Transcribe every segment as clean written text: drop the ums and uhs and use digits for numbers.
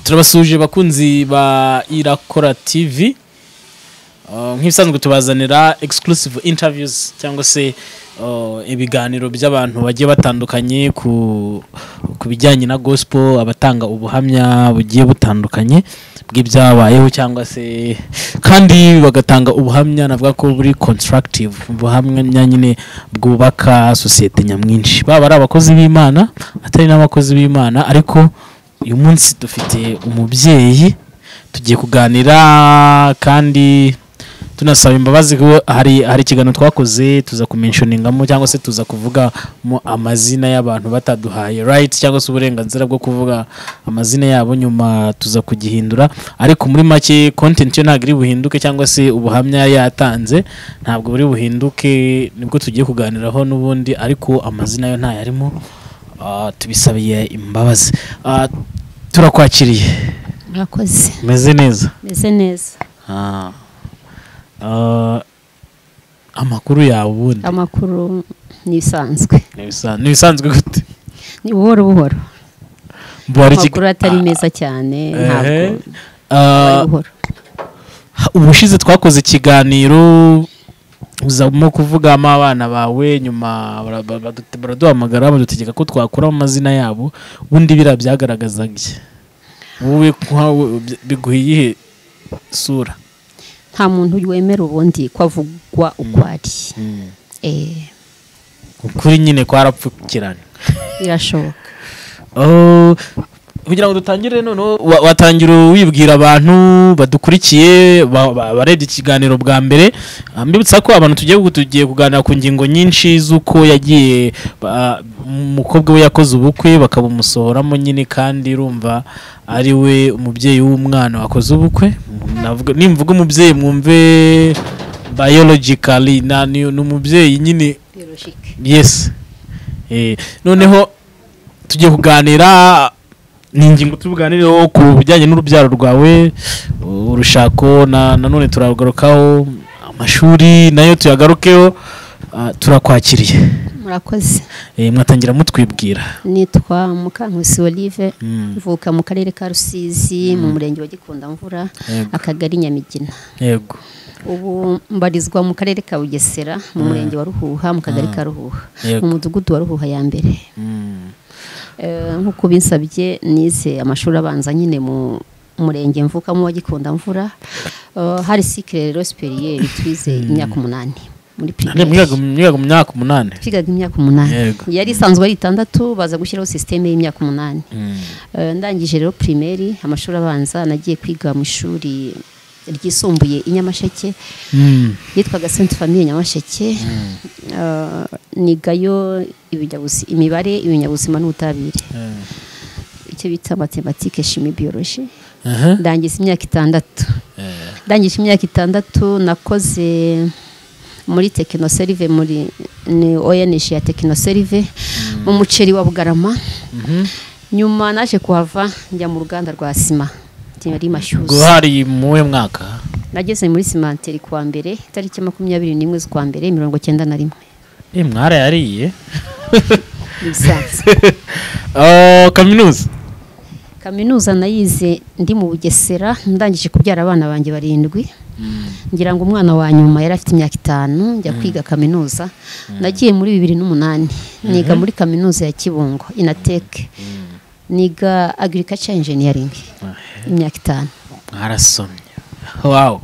Turabasuje bakunzi ba Irakora TV. Nk'ibisanzwe tubazanira exclusive interviews cyangwa se ibiganiro by'abantu bagiye batandukanye ku bijyanye na gospel, abatanga ubuhamya bugiye butandukanye bw'ibyabayeho, cyangwa se kandi bagatanga ubuhamya navuga ko buri constructive, ubuhamya nyine bwubaka sosiyete nyamwinshi, baba ari abakozi b'Imana, atari n'abakozi b'Imana. Ariko uyu munsi dufite umubyeyi tugiye kuganira, kandi tunasaba imbabazi ko hari ikiganiro twakoze tuza kumentioningamo cyangwa se tuza kuvugamo amazina y'abantu bataduhaye right cyangwa se uburenganzira bwo kuvuga amazina yabo, nyuma tuza kugihindura. Ariko muri make content yo ntabwo iri buhinduke, cyangwa se ubuhamya yatanze ntabwo buri buhinduke, nibwo tugiye kuganiraho n'ubundi, ariko amazina yo ntayarimo. Tubisabiye imbabazi. Turakwakiriye. Murakoze. Meze neza? Meze neza. Amakuru yawe ubundi? Amakuru ni ibisanzwe. Ni ibisanzwe gute? Ni buhoro buhoro. Mbora Amakuru atari meza cyane, ntabwo ari buhoro. Ubushize twakoze ikiganiro uzamo kuvugamo abana bawe, nyuma baraduhamagara badutegeka ko twakuramo amazina yabo. Ubundi biriya byagaragazaga iki? Wowe nkawe biguha iyihe sura? Nta muntu wemera ubundi ko avugwa uko ari. Ukuri nyine kwarapfukirana. Birashoboka. Oh, kugira ngo dutangire noneho, watangira wibwira abantu badukurikiye, barebye ikiganiro bwa mbere. Mbibutsa ko abantu tugiye kuganira ku ngingo nyinshi z'uko yagiye umukobwa we yakoze ubukwe bakabumussohoramo nyine, kandi urumva ari we umubyeyi w'umwana wakoze ubukwe. Navuga, nimvuga umubyeyi mwumve biologically, na ni umubyeyi nyine. Biologique. Yes. Noneho tugiye kuganira, ni ingingo tubuganireho ku bijyanye n'urubyaro rwawe, urushako, na nanone turagarukaho amashuri nayo tuyagarukeho. Turakwakiriye. Murakoze. Mwatangira mutwibwira. Nitwa Mukankusi Olive, mvuka mu karere ka Rusizi, mu murenge wa Gikundamvura, akagari Nyamigina. Ubu mbarizwa mu karere ka Bugesera, mu murenge wa Ruhuha, mu kagari ka Ruhuha, mu mudugudu wa Ruhuha ya mbere. Nk'uko binsabye, nize amashuri abanza nyine mu murenge mvukamo wa Gikundamvura. Hari cycle rero supérieur, twize imyaka 8 muri primaire. Mwigaga mu myaka 8? Twigaga imyaka 8. Yari isanzwe ari 6, baza gushyiraho système y'imyaka 8. Ndangije rero primaire, amashuri abanza, nagiye kwiga mu ishuri ryisumbuye i Nyamasheke, yitwaga Sainte Famille Nyamasheke. Nigayo imibare, ibinyabuzima n'ubutabire, icyo bita mathématique, chimie, biologie. Ndangiza imyaka 6. Ndangije imyaka 6, nakoze muri Technoserve, muri ni ONG ya Technoserve mu muceri wa Bugarama. Nyuma naje kuhava njya mu ruganda rwa sima yari Mashyuza. Guhari muwe mwaka? Nageze muri cimenterie kuwa mbere, itariki 21 z'ukwa mbere 91. Mwarayariye. Ibisanzwe. Kaminuza? Kaminuza nayize ndi mu Bugesera, ndangije kubyara abana banjye barindwi. Ngira ngo umwana wa nyuma yari afite imyaka 5 njya kwiga kaminuza. Nagiye muri 2008, niga muri kaminuza ya Kibungo, INATEK. Niga agriculture engineering imyaka 5. Mwarasomye. Wow.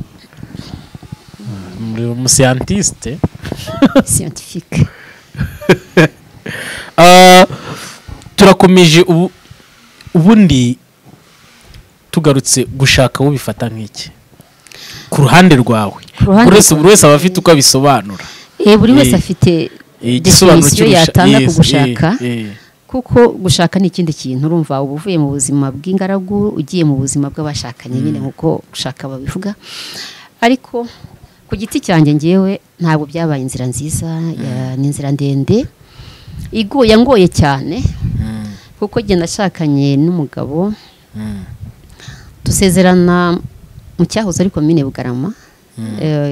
Muri umuscientiste. Scientifique. Turakomeje ubu. Ubundi tugarutse gushaka, ubifata nk'iki ku ruhande rwawe? Ku ruhande Buri wese aba afite uko abisobanura. Buri wese afite Igisobanuro définition yatanga ku gushaka. Kuko gushaka ni ikindi kintu, urumva uba uvuye mu buzima bw'ingaragu ugiye mu buzima bw'abashakanye nyine, nkuko gushaka babivuga. Ariko ku giti cyanjye ngewe ntabwo byabaye inzira nziza, ni inzira ndende igoye, yangoye cyane, kuko njye nashakanye n'umugabo, dusezerana mu cyahoze ari komine Bugarama,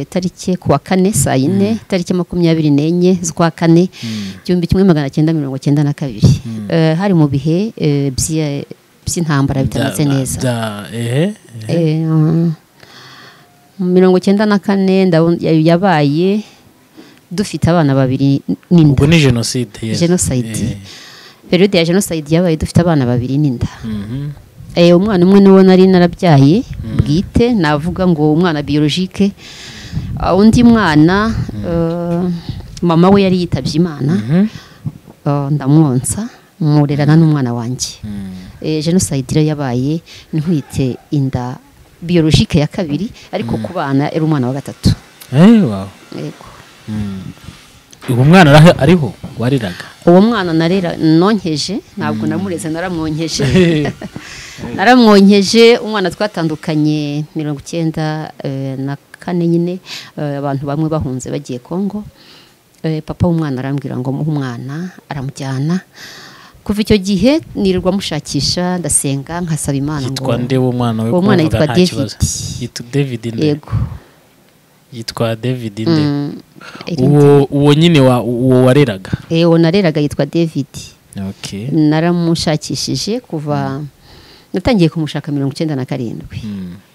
itariki kuwa kane saa 4, itariki 24 z'ukwa kane 1992. Hari mu bihe by'intambara bitameze neza. 94 yabaye dufite abana babiri n'inda. Ubwo ni jenoside. Jenoside. Periode ya jenoside yabaye dufite abana babiri n'inda. Umwana umwe niwo nari narabyaye bwite, navuga ngo umwana biologique, undi mwana mama we yari yitabye Imana, ndamwonsa murerana n'umwana wanjye. Jenoside rero yabaye ntwite inda biologique ya kabiri, ariko ku bana era umwana wa gatatu. Wow. Yego. Uwo mwana ariho wariraga? Uwo mwana narera nonkeje, ntabwo namureze, naramwonkeje. Naramwonkeje. Umwana twatandukanye 94 nyine, abantu bamwe bahunze bagiye Kongo. Papa w'umwana arambwira ngo muhe umwana, aramujyana. Kuva icyo gihe nirirwa mushakisha, ndasenga nkasaba Imana ngo yitwa nde uwo mwana we? Uwo mwana yitwa David. Yitwa David nde? Yego. Yitwa David nde? Uwo nyine uwo wareraga? Uwo nareraga yitwa David. Okay. Naramushakishije kuva natangiye kumushaka 97.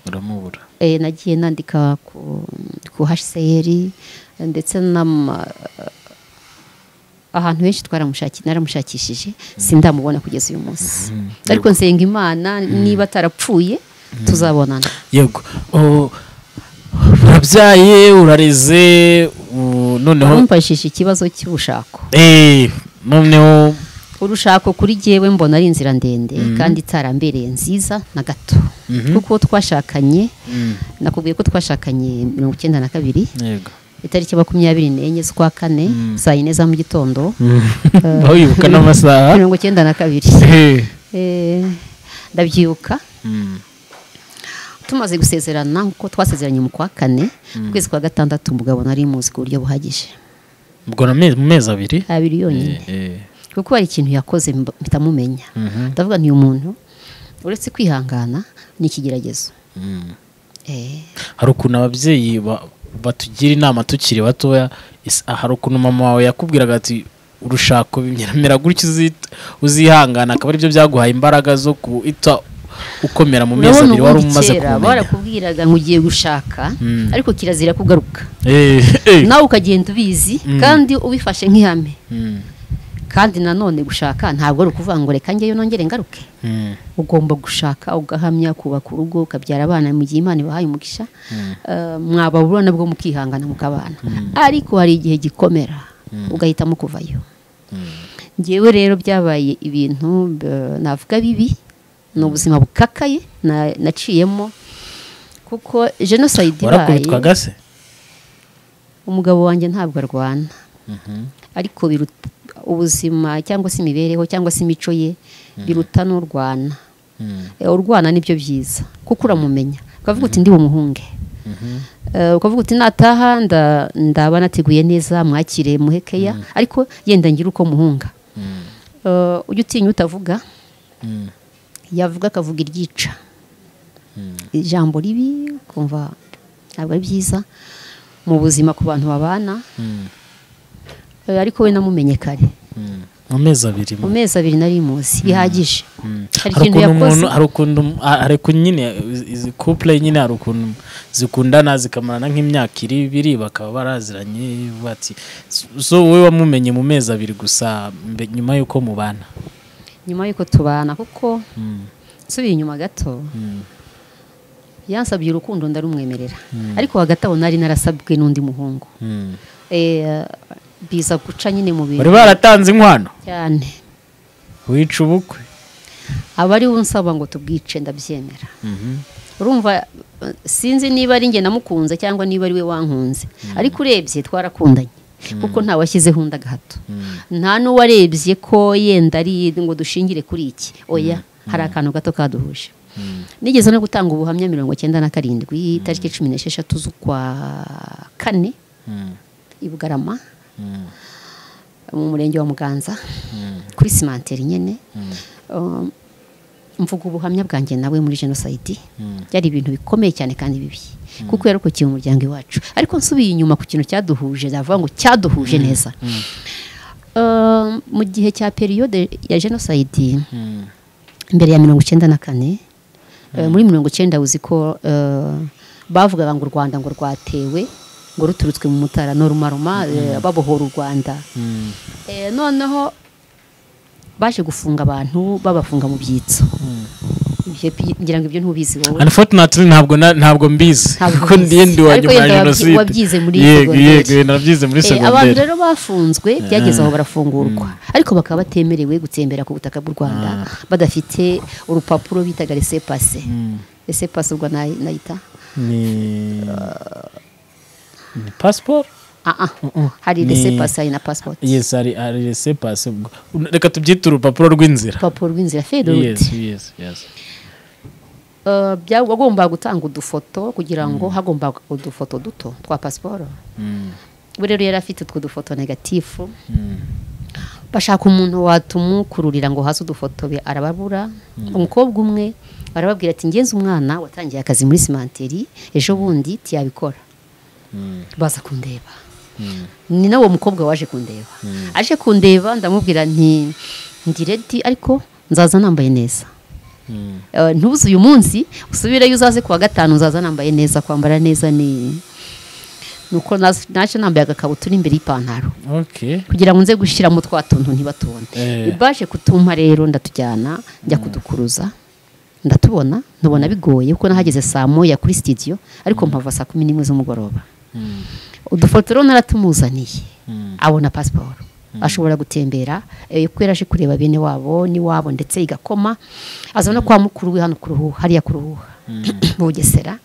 Uramubura? Nagiye nandika ku HCR ndetse ahantu henshi naramushakishije, sindamubona kugeza uyu munsi. Ariko nsenga Imana niba atarapfuye tuzabonana. Yego. Urabyaye, urareze, noneho umfashije ikibazo cy'ubushako. Noneho urushako kuri jewe mbona ari inzira ndende kandi itarambereye nziza na gato. Kuko twashakanye, nakubwiye ko twashakanye 92. Yego. Itariki 24 z'ukwa kane saa 4 za mu gitondo. Wibuka n'amasaha? 92. Ndabyibuka. Tumaze gusezerana, kuko twasezeranye mu kwa kane, kwezi kwa gatandatu umugabo nari muzi ku buryo buhagije. Ubwo na mu mezi abiri? Abiri yonyine. Kuko hari ikintu yakoze mpita mumenya. Ndavuga nti uyu muntu uretse kwihangana ni ikigeragezo. Hari ukuntu ababyeyi batugira inama tukiri batoya, hari ukuntu mama wawe yakubwiraga ati urushako bimera gutya uzihangana, akaba aribyo byaguhaye imbaraga zo kuita ukomera mu mezi abiri wari umaze kumenya. Barakubwiraga ngo ugiye gushaka, ariko kirazira kugaruka. Nawe ukagenda ubizi kandi ubifashe nk'ihame. Kandi nanone gushaka ntabwo ari ukuvuga ngo reka njyeyo nongere ngaruke. Ugomba gushaka ugahamya, kubaka urugo, ukabyara abana mu gihe Imana ibahaye umugisha. Mwababura nabwo mukihangana mukabana. Ariko hari igihe gikomera ugahitamo kuvayo. Njyewe rero byabaye ibintu navuga bibi, ni ubuzima bukakaye naciyemo, kuko jenoside ibaye. Warakubitwaga se? Umugabo wanjye ntabwo arwana. Ariko biruta ubuzima cyangwa se imibereho cyangwa se imico ye biruta n'urwana. Urwana nibyo byiza kuko uramumenya, ukavuga uti ndi bumuhunge. Ukavuga uti nataha ndaba nateguye neza, mwakire muhekeya, ariko yenda ngira uko muhunga. Ujya utinya utavuga, yavuga akavuga iryica, ijambo ribi, kumva ntabwo ari byiza mu buzima ku bantu babana. Ariko we namumenye kare. Mu mezi abiri. Mu mezi abiri nari muzi bihagije. Hari ikintu yakoze, hari ukuntu ariko nyine izi couple nyine hari ukuntu zikundana zikamarana nk'imyaka ibiri bakaba baraziranye, bati so wowe wamumenye mu mezi abiri gusa nyuma yuko mubana? Nyuma yuko tubana, kuko nsubiye inyuma gato, yansabye urukundo ndarumwemerera, ariko hagati aho nari narasabwe n'undi muhungu. Biza guca nyine mu bintu. Bari baratanze inkwano cyane. Wica ubukwe. Abari unsaba ngo tubwice ndabyemera. Urumva sinzi niba ari nge namukunze cyangwa niba ari we wankunze, ariko urebye twarakundanye kuko nta washyizeho undi agahato. Nta n'uwarebye ko yenda ari ngo dushingire kuri iki. Oya, hari akantu gato kaduhuje. Nigeze no gutanga ubuhamya 97 itariki 16 z'ukwa kane i Bugarama, mu murenge wa Muganza, kuri simanteri nyene. Mvuga ubuhamya bwanjye nawe muri jenoside. Byari ibintu bikomeye cyane kandi bibi, kuko yarokokeye umuryango iwacu. Ariko nsubiye inyuma ku kintu cyaduhuje, ndavuga ngo cyaduhuje neza. Mu gihe cya periode ya jenoside, Mbere ya 94, muri 90 uzi ko bavugaga ngo u Rwanda ngo rwatewe ngo ruturutswe mu Mutara no rumaruma, babohora u Rwanda. Noneho baje gufunga abantu, babafunga mu byitso. Ngira ngo ibyo ntubizi wowe. Unfortunately ntabwo mbizi kuko ndi wa nyuma ya jenoside. Wabyize muri segonderi? Yego, nabyize muri segonderi. Abantu rero bafunzwe byageze aho barafungurwa, ariko bakaba batemerewe gutembera ku butaka bw'u Rwanda badafite urupapuro bitaga laissez-passer. Laissez-passer ubwo nayita ni passport. Hari laissez-passer na passport. Yes, hari laissez-passer. Reka tubyite urupapuro rw'inzira. Urupapuro rw'inzira, feuille de route. Yes. Byagomba gutanga udufoto kugira ngo hagomba udufoto duto twa passport. We rero yari afite utwo dufoto negatifu. Bashaka umuntu watumukururira ngo hasi udufoto be arababura. Umukobwa umwe arababwira ati ngenze umwana watangiye akazi muri simanteri ejo bundi tiyabikora. Baza kundeba. Ni nawo mukobwa waje kundeba. Aje kundeba ndamubwira nti ndi ready ariko nzaza nambaye neza. Ntubuze uyu munsi usubireyo uzaze kuwa gatanu nzaza nambaye neza. Kwambara neza ni nuko naje nambaye agakabutura imbere y'ipantaro. Okay. Kugira ngo nze gushira mu twatuntu ntibatubone. Baje kutumpa rero ndatujyana njya kudukuruza. Ndatubona ntubona bigoye kuko nahageze saa 1 kuri studio ariko mpava saa 11 z'umugoroba. Udufoto rero naratumuzaniye. Abona passport. Ashobora gutembera kuko yaraje kureba bene wabo ni wabo ndetse igakoma aza no kwa mukuru we hano kuruhuha hariya kuruhuha mu Bugesera.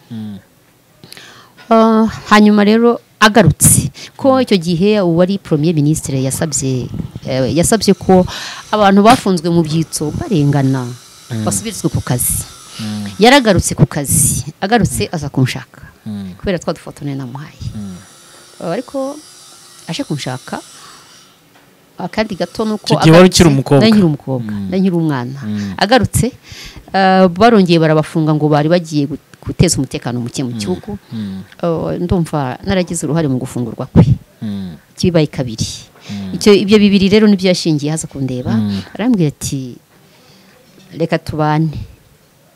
Hanyuma rero agarutse ko icyo gihe uwari premier ministre yasabye ko abantu bafunzwe mu byitso barengana basubirizwe ku kazi. Yaragarutse ku kazi, agarutse aza kunshaka kubera twa dufoto ne namuhaye. Ariko aje kunshaka akandi gato nuko agarutse nkiri umukobwa, nkiri umwana. Agarutse barongeye barabafunga ngo bari bagiye guteza umutekano muke mu gihugu. Ndumva naragize uruhare mu gufungurwa kwe. Kibaye kabiri. Icyo ibyo bibiri rero nibyo yashingiye haza kundeba. Arambwira ati reka tubane,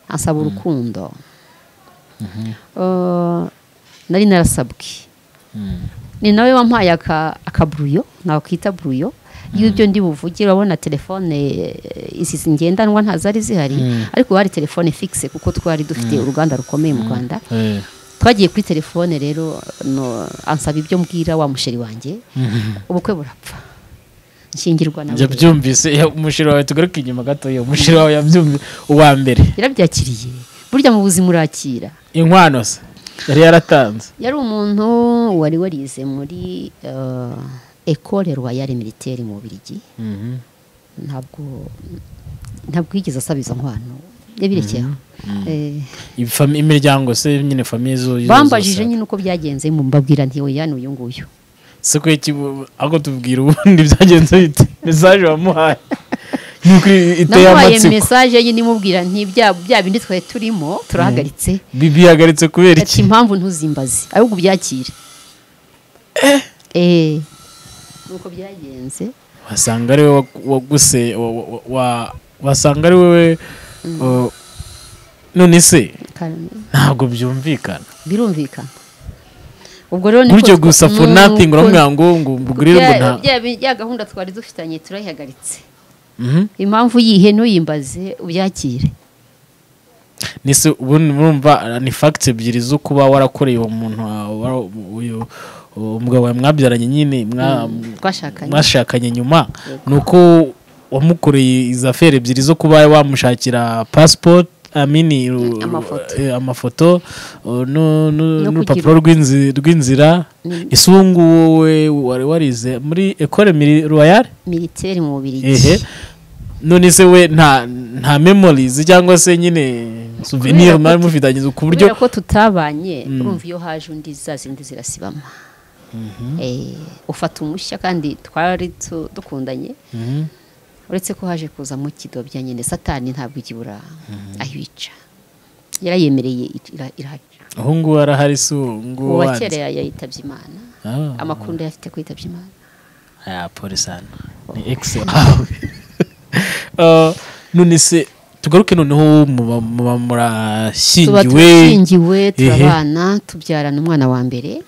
ansaba urukundo. Nari narasabwe. Ni nawe wampaye akabruyo, nakwita bruyo. Y'ibyo ndi buvuge urabona telefone izi ngendanwa ntazari zihari, ariko hari telefone fixe kuko twari dufite uruganda rukomeye mu Rwanda. Twagiye kuri telefone rero no ansaba ibyo mbwira wa musheri wanjye. Ubukwe burapfa. Nshingirwa nawe. Yabyumvise umusheri wawe, tugaruke inyuma gato, yo umusheri wawe yabyumvise uwa mbere. Yarabyakiriye. Burya mu buzima urakira. Inkwano se yari yaratanze. Yari umuntu wari warize muri École Royale Militaire mu Bubiligi. Ntabwo yigeze asaba izo nkwano. Yabirekeyeho. Imiryango se nyine famille zo bambajije nyine uko byagenze mbabwira nti oya n'uyu nguyu. Se ko iki ago tubwira ubundi byagenze bite? Message wamuhaye. Iteye amatsiko. Message nyine imubwira nti bya bindi twaye turimo turahagaritse. Bihagaritse kubera iki? Impamvu ntuzimbaze ahubwo byakire. Nuko byagenze. Wasanga ari we waguse wasanga ari wewe none se ntabwo byumvikana. Birumvikana. Ubwo rero ni gutyo gusa for nothing uramubwira ngo mbugurire ngo nta bya gahunda twari dufitanye turayihagaritse. Impamvu yihe ntuyimbaze ubyakire. Nise ubundi murumva ni facts ebyiri zo kuba warakoreye uwo muntu uyu umugabo mwabyaranye nyine mwashakanye nyuma, nuko wamukoreye izo affaire ebyiri zo kuba wamushakira passport amini amafoto n'urupapuro rw'inzira. Isungu wowe wari warize muri École Royale Militaire mu Bubiligi. None se we nta memories cyangwa se nyine souvenir mwari mufitanye ku buryo ko tutabanye? Urumva iyo haje undi zazindi zirasibama. Ufata umushya kandi twari dukundanye. Uretse ko haje kuza mu kidobya nyine Satani ntabwo igibura ahica. Yarayemereye irahaca. Aho ngo arahari se ngo wanze. Uwa yitabye Imana. Amakuru ndayafite ko yitabye Imana. Aya pole sana. Ni ex. None se Tugaruke noneho muba murashyingiwe. Turabana, tubyarana umwana wa mbere.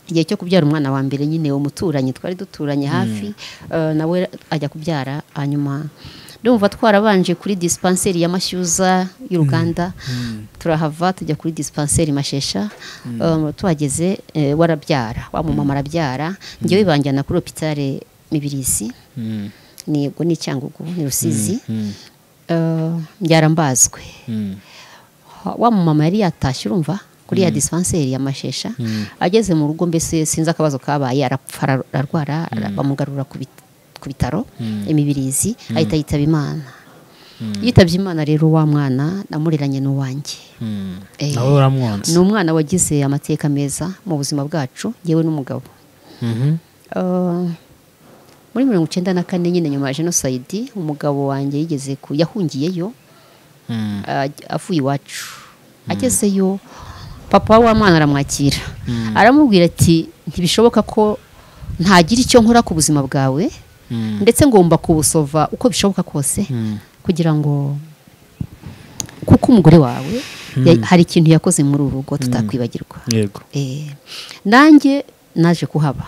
Igihe cyo kubyara umwana wa mbere nyine umuturanyi twari duturanye hafi, nawe ajya kubyara. Hanyuma ndumva twarabanje kuri dispenseri ya Mashyuza y'uruganda, turahava tujya kuri dispenseri Mashesha. Tuhageze warabyara, wa mumama arabyara, njyewe banjyana kuri hôpital Mibirizi, ni ni Cyangugu, ni Rusizi. Mbyara mbazwe. Wa mumama yari yatashye, urumva, kuri ya dispenseri ya Mashesha. Ageze mu rugo mbese sinzi akabazo kabaye, arapfa, ararwara, bamugarura ku bitaro Imibirizi, ahita yitaba Imana. Yitabye Imana rero, wa mwana namureranye n'uwanjye. Nawe uramwonsa. Ni umwana wagize amateka meza mu buzima bwacu, yewe n'umugabo. Muri 94 nyine nyuma ya jenoside, umugabo wanjye yigeze ku yahungiyeyo avuye iwacu. Agezeyo papa wa mwana aramwakira, aramubwira ati ntibishoboka ko ntagira icyo nkora ku buzima bwawe, ndetse ngomba kubusova uko bishoboka kose, kugira ngo kuko umugore wawe hari ikintu yakoze muri uru rugo tutakwibagirwa. Yego. Nanjye naje kuhaba,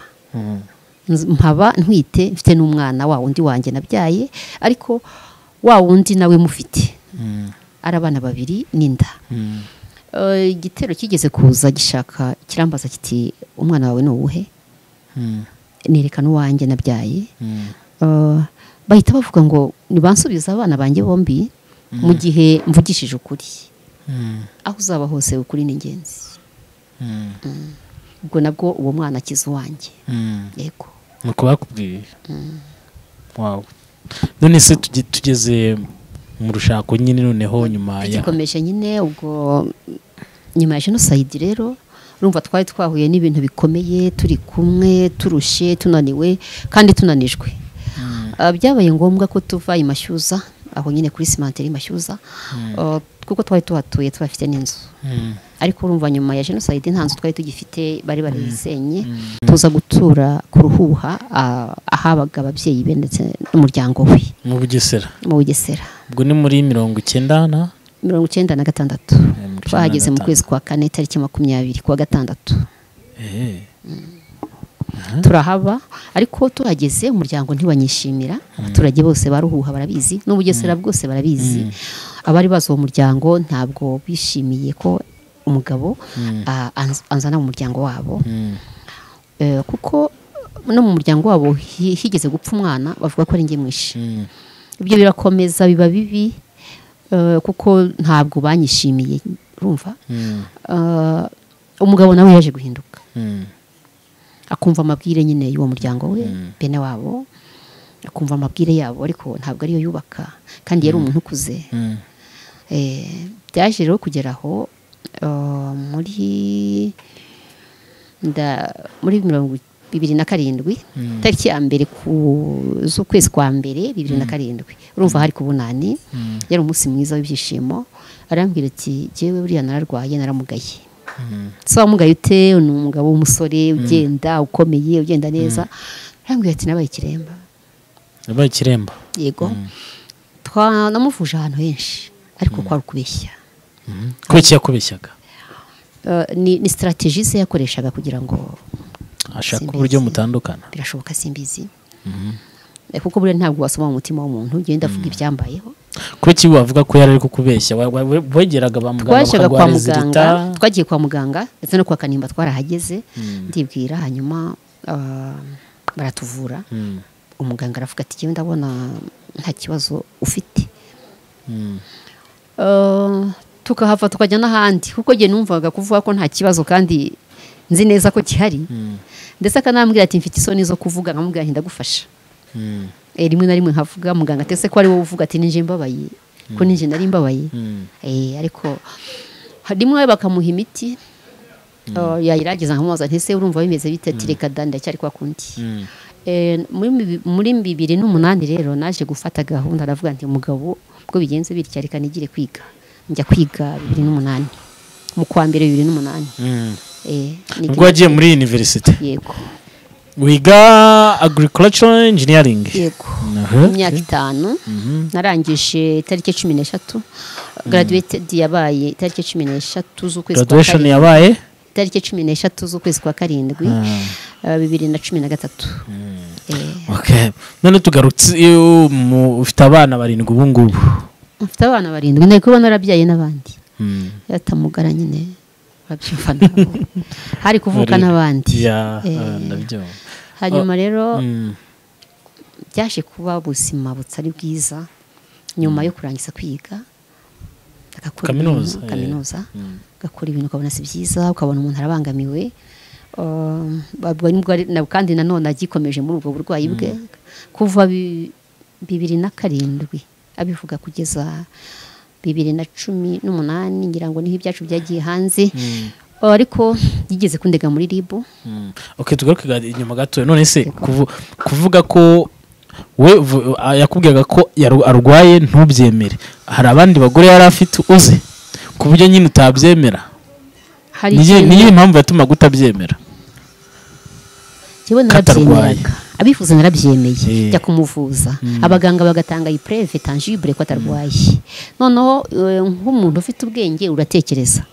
mpaba ntwite, mfite n'umwana wa wundi wanjye nabyaye, ariko wa wundi nawe mufite, ari abana babiri n'inda. Igitero kigeze kuza gishaka kirambaza kiti umwana wawe ni uwuhe? Nerekana uwanjye nabyaye. Bahita bavuga ngo nibansubiza abana banjye bombi mu gihe mvugishije ukuri. Aho uzaba hose ukuri ni ingenzi. Ubwo nabwo uwo mwana akiza uwanjye. Yego. Nuko bakubwiye. Wow. None se tugeze mu rushako nyine noneho nyuma ya gikomeje nyine ubwo nyuma ya jenoside rero, urumva twari twahuye n'ibintu bikomeye, turi kumwe, turushe, tunaniwe kandi tunanijwe. Byabaye ngombwa ko tuva i Mashyuza, aho nyine kuri simanteri Mashyuza, kuko twari tuhatuye tuhafite n'inzu. Ariko urumva nyuma ya jenoside nta nzu twari tugifite, bari barisenye. Tuza gutura ku Ruhuha, ahabaga ababyeyi be ndetse n'umuryango we. Mu Bugesera. Mu Bugesera. Ubwo ni muri 96. Twahageze mu kwezi kwa 4 tariki 20 kuwa 6. Turahaba, ariko tuhageze umuryango ntiwanyishimira, abaturage bose baruhuha barabizi, n'Ubugesera bwose barabizi. Abari bazi uwo muryango ntabwo bishimiye ko umugabo anzana mu muryango wabo, kuko no mu muryango wabo higeze gupfa umwana bavuga ko ari njye mwishe. Ibyo birakomeza biba bibi, kuko ntabwo banyishimiye, urumva. Umugabo nawe yaje guhinduka, akumva amabwire nyine y'uwo muryango we, bene wabo, akumva amabwire yabo, ariko ntabwo ariyo yubaka, kandi yari umuntu ukuze. Byaje rero kugera aho muri 2007, tariki ya 1 z'ukwezi kwa 2 2007, urumva hari kubunani, yari umunsi mwiza w'ibyishimo. Arambwira ati jewe buriya nararwaye, naramugaye. So wamugaye ute? Ni umugabo w'umusore ugenda ukomeye, ugenda neza. Arambwira ati nabaye ikiremba. Nabaye ikiremba. Yego. Twanamuvuje ahantu henshi, ariko kwari ukubeshya. Kuki yakubeshyaga? Ni strategie ze yakoreshaga kugira ngo ashaka uburyo mutandukana. Birashoboka, simbizi. Kuko buriya ntabwo wasoma mu mutima w'umuntu, ugenda avuga ibyambayeho. Kuki wavuga ko yari ari kukubeshya? Wegeraga ba muganga bakaguha resultat? Twagiye kwa muganga ndetse no kwa Kanimba twarahageze, ndibwira, hanyuma baratuvura. Umuganga aravuga ati njyewe ndabona nta kibazo ufite. Tukahava tukajya n'ahandi, kuko njye numvaga kuvuga ko nta kibazo kandi nzi neza ko gihari. Ndetse akanambwira ati mfite isoni zo kuvuga, nkamubwira nti ndagufasha. Rimwe na rimwe nkavuga, muganga atese ko ari wowe uvuga, ati ninje mbabaye, ko ninje nari mbabaye. Ariko rimwe bakamuha imiti, yayiragiza nkamubaza nti se urumva bimeze bite? Ati reka da, ndacyari kwa kundi. Muri 2008 rero naje gufata gahunda, aravuga nti umugabo ubwo bigenze bitya reka nigire kwiga. Njya kwiga 2008, mu kwa mbere 2008. Ubwo wagiye muri university? Yego. Wiga agricultural engineering. Yego. Imyaka 5 narangije itariki 13. Graduated yabaye itariki 13 z'ukwezi kwa karindwi. Graduation yabaye itariki 13 z'ukwezi kwa karindwi 2013. Okay. None tugarutse ufite abana 7 ubu ngubu. Mfite abana 7 ndiko kubona narabyaye n'abandi. Yatamugara nyine babyumva nabo. Hari kuvuka n'abandi. Ndabyumva. Hanyuma rero byaje kuba ubuzima butari bwiza nyuma yo kurangiza kwiga agakora kaminuza gakora ibintu ukabona si byiza, ukabona umuntu arabangamiwe. Kandi nanone agikomeje muri ubwo burwayi bwe kuva 2007 abivuga kugeza 2018 ngira ngo niho ibyacu byagiye hanze. Ariko yigeze kundega muri RIB. Okay, tugaruke inyuma gato. None se kuvuga ko we yakubwiraga ko arwaye ntubyemere, hari abandi bagore yari afite uzi ku buryo nyine utabyemera? Niyo impamvu yatuma gutabyemera? Jewe narabyemeraga, abifuza narabyemeye, jya kumuvuza, abaganga bagatanga ipreve tangible ko atarwaye. Noneho nk'umuntu ufite ubwenge uratekereza.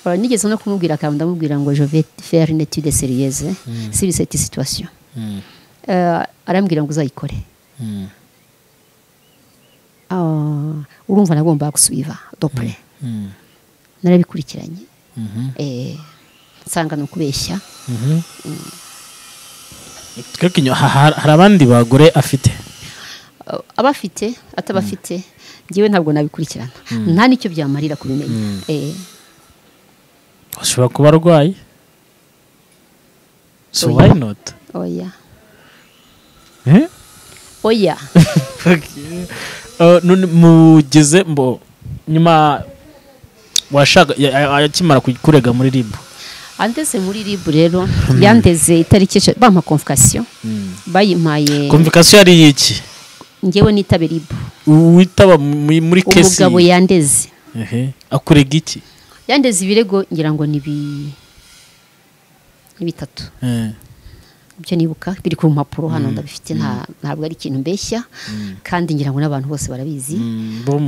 Nigeze no kumubwira kandi ndamubwira ngo je vais faire une étude sérieuse sur cette situation. Arambwira ngo uzayikore. Urumva nagomba gusubiva dople. Narabikurikiranye. Nsanga no kubeshya. Twebwe hari abandi bagore afite? Abafite atabafite ngiwe ntabwo nabikurikirana. Nta nicyo byamarira kubimenya. Ashobora kuba arwaye. So why not? Oya. Oya. None mugeze mbo nyuma washaka akimara kurega muri RIB. Andeze muri RIB rero yandeze itariki bampa convocation. Bayimpaye. Convocation yari iki? Ngewe nitabe RIB. Witaba muri kesi. Umugabo yandeze. Akurega iki? Yandeze ibirego ngira ngo ni bitatu. Ibyo nibuka biri ku mpapuro hano ndabifite, ntabwo ari ikintu mbeshya kandi ngira ngo n'abantu bose barabizi. Bo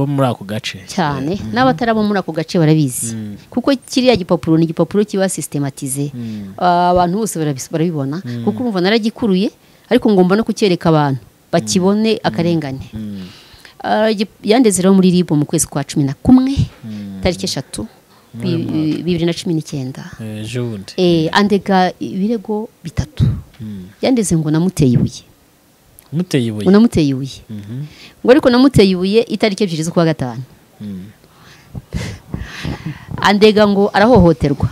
muri ako gace cyane n'abatarabo muri ako gace barabizi. Kuko kiriya gipapuro ni igipapuro kiba systematize, abantu bose barabibona. Kuko urumva naragikuruye ariko ngomba no kucyereka abantu bakibone akarengane. Yandeze rero muri RIB mu kwezi kwa 11 tariki 3 2019. Andega ibirego bitatu. Yandeze ngo namuteye ibuye. Muteye ibuye. Namuteye ibuye. Ngo ariko namuteye ibuye itariki 2 z'ukwa gatanu. Andega ngo arahohoterwa.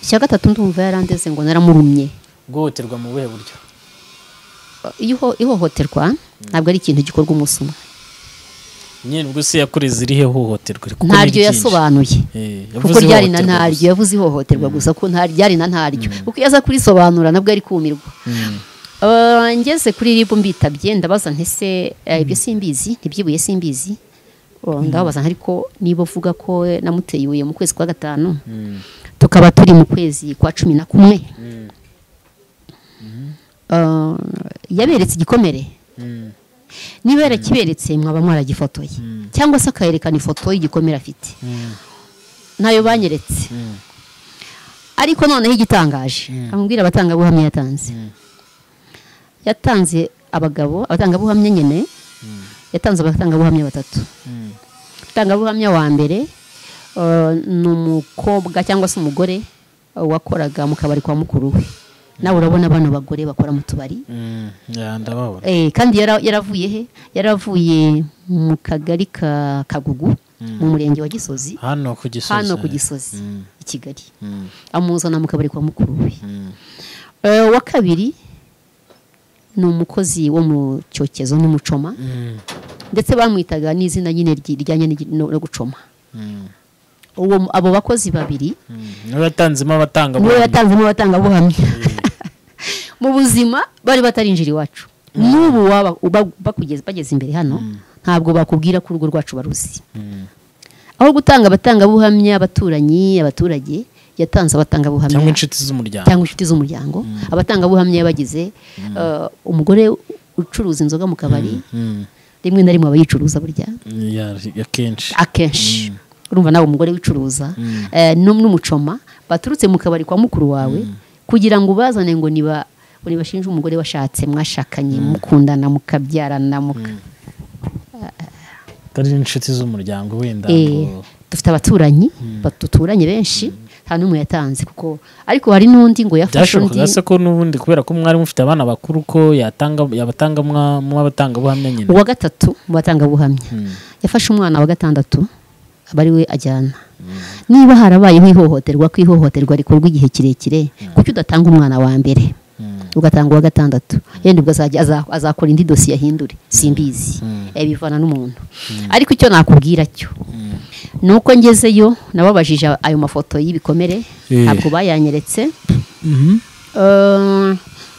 Icya gatatu ndumva yarandeze ngo naramurumye. Guhohoterwa mu buhe buryo? Iyo ihohoterwa ntabwo ari ikintu gikorwa umunsi umwe. Nyine ubwo se yakoreze irihe hohoterwa? Ntaryo yasobanuye. Kuko ryari na ntaryo yavuze ihohoterwa gusa ko ntaryari na ntaryo. Kuko yaza kurisobanura nabwo ari kumirwa. Ngeze kuri RIB mbitabye ndabaza ntese ibyo simbizi, ntibyibuye simbizi. Ndababaza ariko niba uvuga ko namuteye ibuye mu kwezi kwa gatanu tukaba turi mu kwezi kwa 11. Yaberetse igikomere. Niba yarakiberetse mwaba mwaragifotoye cyangwa se akayerekana ifoto y'igikomere afite. Ntayo banyeretse. Ariko noneho igitangaje amubwira abatangabuhamya yatanze. Yatanze abagabo abatangabuhamya nyene, yatanze abatangabuhamya batatu. Abatangabuhamya wa mbere ni umukobwa cyangwa se umugore wakoraga mu kabari kwa mukuru we. Nawe urabona bano bagore bakora mu tubari. Ndababona. Kandi yaravuye he? Yaravuye mu kagari ka Kagugu mu murenge wa Gisozi. Hano ku Gisozi. Hano ku Gisozi i Kigali. Amuzana mu kabari kwa mukuru we. Wa kabiri ni umukozi wo mu cyokezo n'umucoma. Ndetse bamwitaga n'izina nyine rijyanye no gucoma. Uwo abo bakozi babiri niwe yatanzemo abatangabuhamya. Mu buzima bari batarinjira iwacu. N'ubu waba bakugeze bageze imbere hano ntabwo bakubwira ko urugo rwacu baruzi. Aho gutanga abatangabuhamya abaturanyi abaturage Yatanze abatangabuhamya cyangwa inshuti z'umuryango, cyangwa inshuti z'umuryango. Abatangabuhamya yabagize umugore ucuruza inzoga mu kabari, rimwe na rimwe abayicuruza burya akenshi urumva nawe umugore wicuruza n'umucoma baturutse mu kabari kwa mukuru wawe kugira ngo ubazane ngo niba bashinje umugore washatse mwashakanye mukundana mukabyarana muka atari inshuti z'umuryango wenda. Dufite abaturanyi batuturanye benshi, nta n'umwe yatanze kuko, ariko hari n'undi ngo yafashe undi. Byashobokaga se ko n'ubundi kubera ko mwari mufite abana bakuru ko yatanga yabatanga mu batangabuhamya nyine? Uwa gatatu mu batangabuhamya yafashe umwana wa gatandatu abari we ajyana. Niba harabayeho ihohoterwa, ko ihohoterwa rikorwa igihe kirekire, kuki udatanga umwana wa mbere ugatanga uwa gatandatu? Yenda ubwo azakora indi dosiye ahindure, simbizi, bivana n'umuntu. Ariko icyo nakubwira cyo nuko ngezeyo nababajije ayo mafoto y'ibikomere, ntabwo bayanyeretse.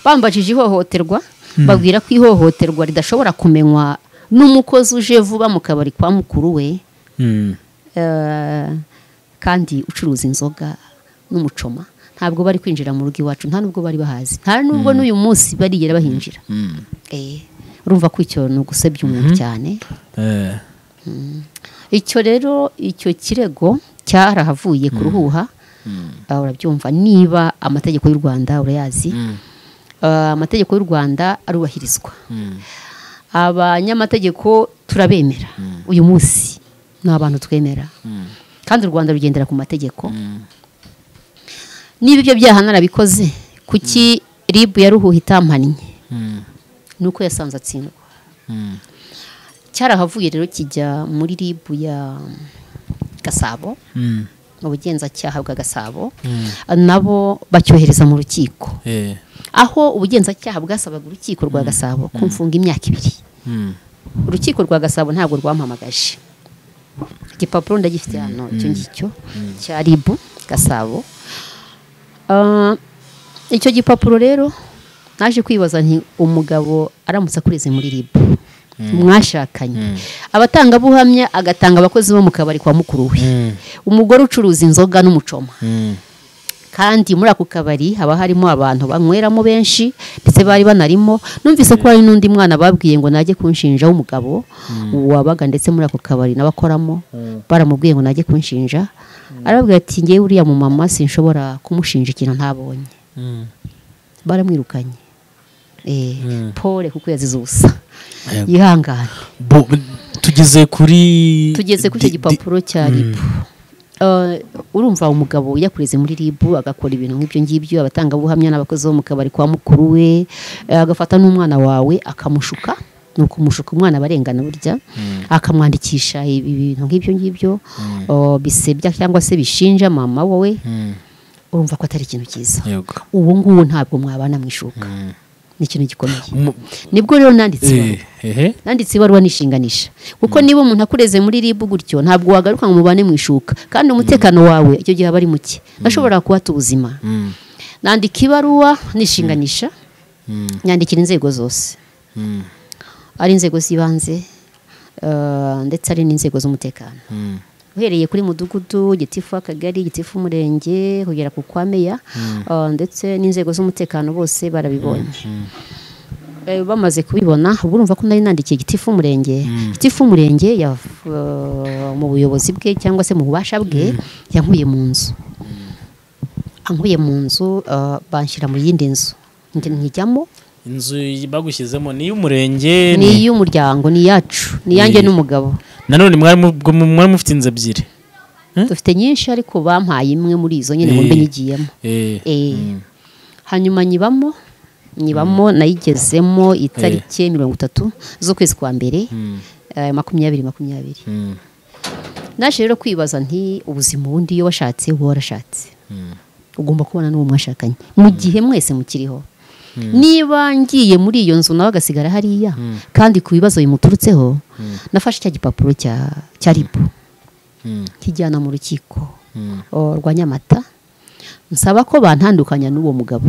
Bambajije ihohoterwa, babwira ko ihohoterwa ridashobora kumenywa n'umukozi uje vuba mu kabari kwa mukuru we, kandi ucuruza inzoga n'umucoma. Ntabwo bari kwinjira mu rugo iwacu, nta nubwo bari bahazi, nta nubwo n'uyu munsi barigera bahinjira. Urumva ko icyo ni ugusebya umuntu cyane. Icyo rero, icyo kirego cyarahavuye ku Ruhuha. Urabyumva, niba amategeko y'u Rwanda urayazi, amategeko y'u Rwanda arubahirizwa, abanyamategeko turabemera, uyu munsi ni abantu twemera, kandi u Rwanda rugendera ku mategeko. Niba ibyo byaha narabikoze, kuki RIB ya Ruhuha itampannye? Nuko yasanze atsindwa. Cyarahavuye rero kijya muri RIB ya Gasabo, mu bugenzacyaha bwa Gasabo, nabo bacyohereza mu rukiko, aho ubugenzacyaha bwasabaga urukiko rwa Gasabo kumfunga imyaka 2. Urukiko rwa Gasabo ntabwo rwampamagaje. Igipapuro ndagifite hano, icyo ngicyo cya RIB Gasabo. Icyo gipapuro rero naje kwibaza nti umugabo aramutse akureze muri RIB mwashakanye, abatangabuhamya agatanga abakozi bo mu kabari kwa mukuru we, umugore ucuruza inzoga n'umucoma, kandi muri ako kabari haba harimo abantu banyweramo benshi, ndetse bari banarimo. Numvise ko hari n'undi mwana babwiye ngo najye kunshinja w'umugabo wabaga ndetse muri ako kabari n'abakoramo, baramubwiye ngo najye kunshinja, arababwira ati ngewe uriya mu mama sinshobora kumushinja ikintu ntabonye. Baramwirukanye. Pole kuko yazize ubusa. Yihangane. Tugeze kuri icyo gipapuro cya RIB. Urumva umugabo yakureze muri RIB agakora ibintu nk'ibyo ngibyo, abatangabuhamya n'abakozi bo mu kabari kwa mukuru we, agafata n'umwana wawe akamushuka, nuko umushuka umwana barengana burya, akamwandikisha ibintu nk'ibyo ngibyo bisebya cyangwa se bishinja mama wowe, urumva ko atari ikintu cyiza. Ubu ngubu ntabwo mwabana mwishuka, ni ikintu gikomeye. Nibwo rero nanditse nanditse ibaruwa nishinganisha, kuko niba umuntu akureze muri RIB gutyo ntabwo wagaruka ngo mubane mwishuka, kandi umutekano wawe icyo gihe aba ari muke, ashobora kuhata ubuzima. Nandika ibaruwa nishinganisha, nyandikira inzego zose, ari inzego z'ibanze ndetse ari n'inzego z'umutekano, uhereye kuri mudugudu, gitifu akagari, gitifu umurenge, kugera ku kwa meya, ndetse n'inzego z'umutekano bose barabibonye. Bamaze kubibona, ubwo urumva ko nari nandikiye gitifu umurenge. Gitifu umurenge mu buyobozi bwe cyangwa se mu bubasha bwe yankuye mu nzu, ankuye mu nzu banshyira mu yindi nzu, nkijyamo. Inzu bagushyizemo ni y'umurenge, ni y'umuryango, ni yacu, ni yanjye n'umugabo. Nanone mwari mufite inzu ebyiri? Dufite nyinshi, ariko bampaye imwe muri izo nyine ngo mbe nyigiyemo. Hanyuma nyibamo nayigezemo itariki 30 z'ukwezi kwa mbere 2020. Naje rero kwibaza nti ubuzima ubundi iyo washatse uba warashatse, ugomba kubana n'uwo mwashakanye mu gihe mwese mukiriho. Niba ngiye muri iyo nzu nawe agasigara hariya, kandi ku bibazo bimuturutseho, nafashe cya gipapuro cya RIB kijyana mu rukiko rwa Nyamata, nsaba ko bantandukanya n'uwo mugabo,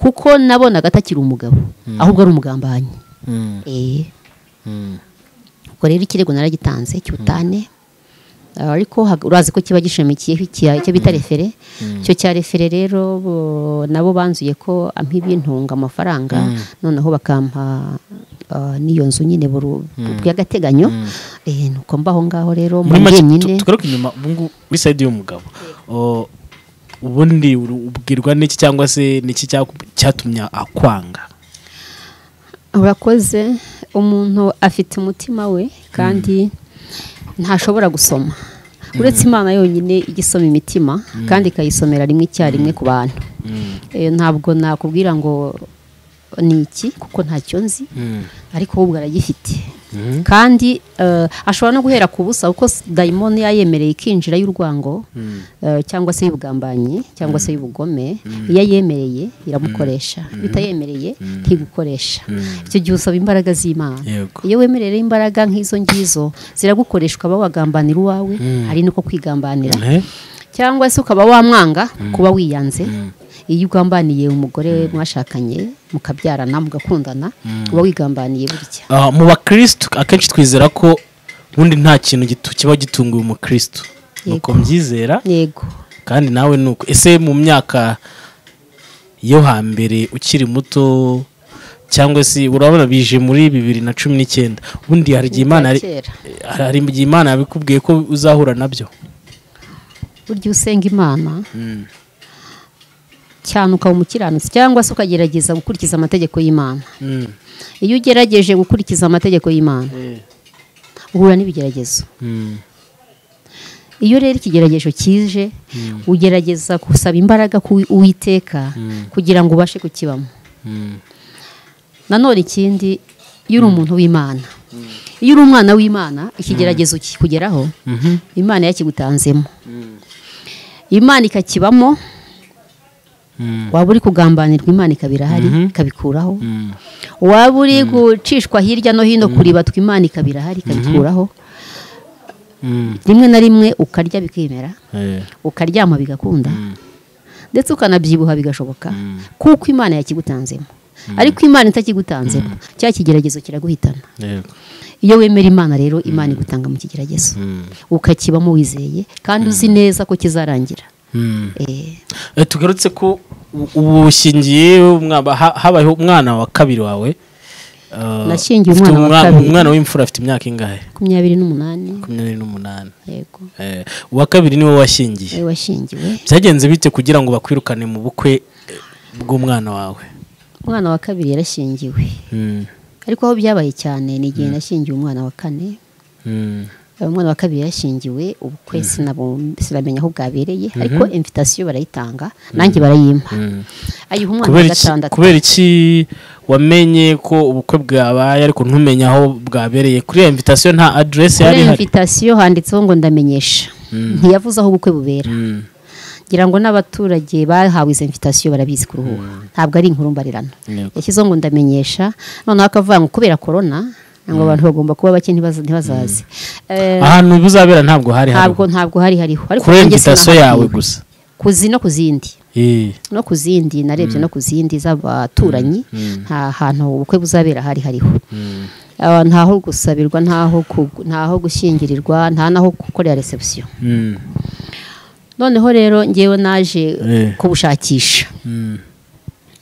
kuko nabonaga atakiri umugabo ahubwo ari umugambanyi. Ubwo rero ikirego naragitanze cy'ubutane, Ariko urazi ko kiba gishamikiyeho icyo bita référé. Icyo cya référé rero nabo banzuye ko ampa ibintunga amafaranga, noneho bakampa n'iyo nzu nyine bw'agateganyo. Nuko mbaho ngaho rero muri make tugaruke inyuma ubu kuri side y'umugabo, ubundi ubwirwa n'iki cyangwa se n'iki cyatumye akwanga? Urakoze. Umuntu afite umutima we kandi ntashobora gusoma uretse Imana yonyine igisoma imitima kandi ikayisomera rimwe icyarimwe ku bantu. Ntabwo nakubwira ngo ni iki kuko ntacyo nzi, ariko ubwo aragifite. Kandi ashobora no guhera ku busa, kuko dayimoni yayemereye ikinjira y'urwango cyangwa se y'ubugambanyi cyangwa se y'ubugome. Iyo ayemereye iramukoresha, bitayemereye ntigukoresha. Icyo gihe usaba imbaraga z'Imana. Iyo wemereye imbaraga nk'izo ngizo ziragukoresha, ukaba wagambanira uwawe, hari nuko kwigambanira, cyangwa se ukaba wamwanga kuba wiyanze. Iyo ugambaniye umugore mwashakanye mukabyarana mugakundana, uba wigambaniye burya. Mu bakristo akenshi twizera ko ubundi nta kintu kiba gitunguye umukristo, nuko mbyizera. Yego. Kandi nawe nuko. Ese mu myaka yo hambere ukiri muto, cyangwa se urabona bije muri 2019, ubundi hari igihe Imana yabikubwiye ko uzahura nabyo? Burya usenga Imana cyane ukaba umukiranutsi, cyangwa se ukagerageza gukurikiza amategeko y'Imana. Iyo ugerageje gukurikiza amategeko y'Imana uhura n'ibigeragezo. Iyo rero ikigeragezo kije, ugerageza gusaba imbaraga ku Uwiteka kugira ngo ubashe kukibamo. Nanone ikindi, iyo uri umuntu w'Imana, iyo uri umwana w'Imana, ikigeragezo kikugeraho Imana yakigutanzemo, Imana ikakibamo. Waba uri kugambanirwa Imana ikabirahari ikabikuraho, waba uri gucishwa hirya no hino kuribatwa Imana ikabirahari ikabikuraho. Rimwe na rimwe ukarya bikemera, ukaryama bigakunda, ndetse ukanabyibuha bigashoboka, kuko Imana yakigutanzemo. Ariko Imana itakigutanzemo, cya kigeragezo kiraguhitana. Iyo wemera Imana rero, Imana igutanga mu kigeragezo, ukakibamo wizeye kandi uzi neza ko kizarangira. Tugarutse ko ubushingiye habayeho umwana wa kabiri wawe. Nashingiye umwana wa kabiri. Umwana w'imfura afite imyaka ingahe? 28. 28. Yego. Uwa kabiri niwe washingiye. Washingiwe. Byagenze bite kugira ngo bakwirukane mu bukwe bw'umwana wawe? Umwana wa kabiri yarashingiwe. Ariko aho byabaye cyane ni igihe nashingiye umwana wa kane. Umwana wa kabiri yashingiwe, ubukwe sinamenya aho bwabereye, ariko invitation barayitanga nanjye barayimpa. Ayiha umwana wa gatandatu. Kubera iki wamenye ko ubukwe bwabaye ariko ntumenye aho bwabereye? Kuri invitation nta address yari ihari. Kuri invitation handitseho ngo ndamenyesha, ntiyavuze aho ubukwe bubera. Ngira ngo n'abaturage bahawe izo invitation barabizi kuruhuha, ntabwo ari inkuru mbarirano. Yashyizeho ngo ndamenyesha, noneho akavuga ngo kubera corona ngo abantu bagomba kuba bake ntibazaze. Ahantu buzabera ntabwo hari hariho. Ntabwo hari hariho. Ariko kuri invitation yawe gusa. Kuzi no kuzindi. No kuzindi narebye no kuzindi z'abaturanyi, nta hantu ubukwe buzabera hari hariho. Ntaho gusabirwa, ntaho gushyingirirwa, nta naho gukorera reception. Noneho rero ngewe naje kubushakisha.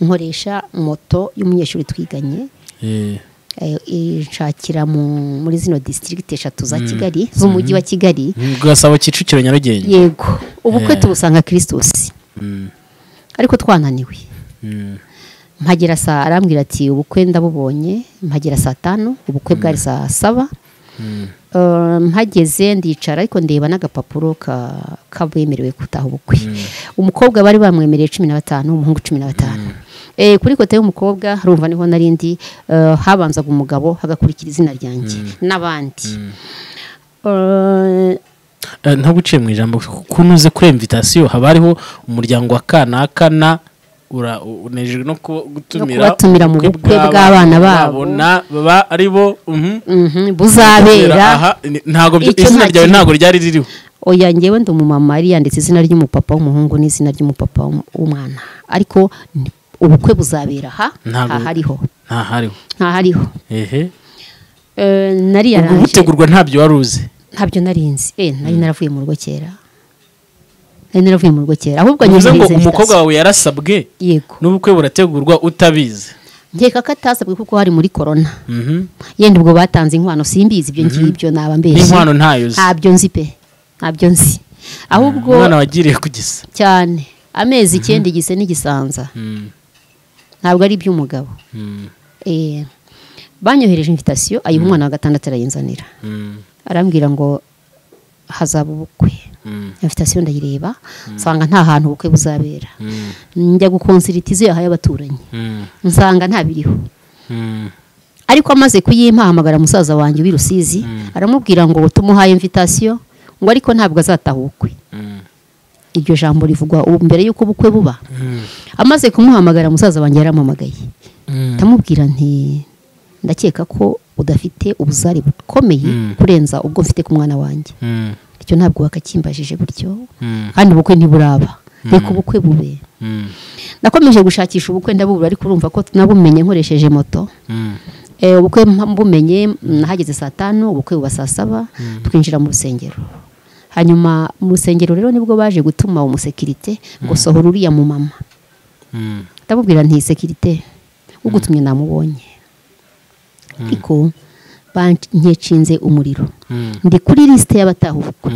Nkoresha moto y'umunyeshuri twiganye. Nshakira muri zino district 3 za Kigali, z'umujyi wa Kigali. Gasabo, Kicukiro, Nyarugenge. Yego. Ubukwe tubusanga Christus. Ariko twananiwe. Mpagera saa, arambwira ati ubukwe ndabubonye, mpagera saa 5, ubukwe bwari saa 7. Mpageze ndicara ariko ndeba n'agapapuro kabemerewe gutaha ubukwe. Umukobwa bari bamwemereye 15, umuhungu 15. Kuri kote y'umukobwa harumva niho narindi, habanzaga umugabo hagakurikira izina ryanjye n'abandi. Ntaguciye mu ijambo, kunuze kuri invitation haba hariho umuryango wa kanaka na unejejwe no gutumira mu bukwe bw'abana babo baba aribo buzabera. Ntago izina ryawe ntago ryari ririho. Oya, ngewe ndi umumama, yari yanditse izina ry'umupapa w'umuhungu n'izina ry'umupapa w'umwana, ariko ubukwe buzabera aha hariho. Nta hariho. Nta hariho. Ehe. Nari yaranje. Gutegurwa ntabyo waruzi. Ntabyo narinzi. Nari naravuye mu rugo kera. Ahubwo nyine ngo umukobwa wawe yarasabwe. Yego. N'ubukwe burategurwa utabizi. Nkeka ko atasabwe kuko hari muri corona. Yenda ubwo batanze inkwano simbizi ibyo ngibyo naba mbeshye. Inkwano ntayo uzi. Ntabyo nzi pe. Ntabyo nzi. Ahubwo umwana wagiriye kugisa. Cyane. Amezi 9 gise n'igisanza. Ntabwo ari iby'umugabo. Banyohereje invitation ayiha umwana wa gatandatu arayinzanira. Arambwira ngo hazaba ubukwe. Invitation ndayireba nsanga nta hantu ubukwe buzabera. Njya gukonsulta izo yahaye abaturanyi. Nsanga nta biriho. Ariko amaze kuyimpa hamagara musaza wanjye w'i Rusizi aramubwira ngo tumuhaye invitation ngo ariko ntabwo azataha ubukwe. Iryo jambo rivugwa mbere yuko ubukwe buba. Amaze kumuhamagara musaza wanjye yarampamagaye. Ndamubwira nti ndakeka ko udafite ubuzari bukomeye kurenza ubwo mfite ku mwana wanjye. Icyo ntabwo bakakimbajije gutyo. Kandi ubukwe ntiburaba. Reka ubukwe bube. Nakomeje gushakisha ubukwe ndabubura ariko urumva ko nabumenye nkoresheje moto. Ubukwe mbumenye nahageze saa 5 ubukwe buba saa 7 twinjira mu rusengero. Hanyuma mu rusengero rero nibwo baje gutuma umusekirite ngo sohora uriya mu mama. Ndamubwira nti sekirite ugutumye namubonye. Ariko bankecinze umuriro. Ndi kuri liste y'abataha ubukwe.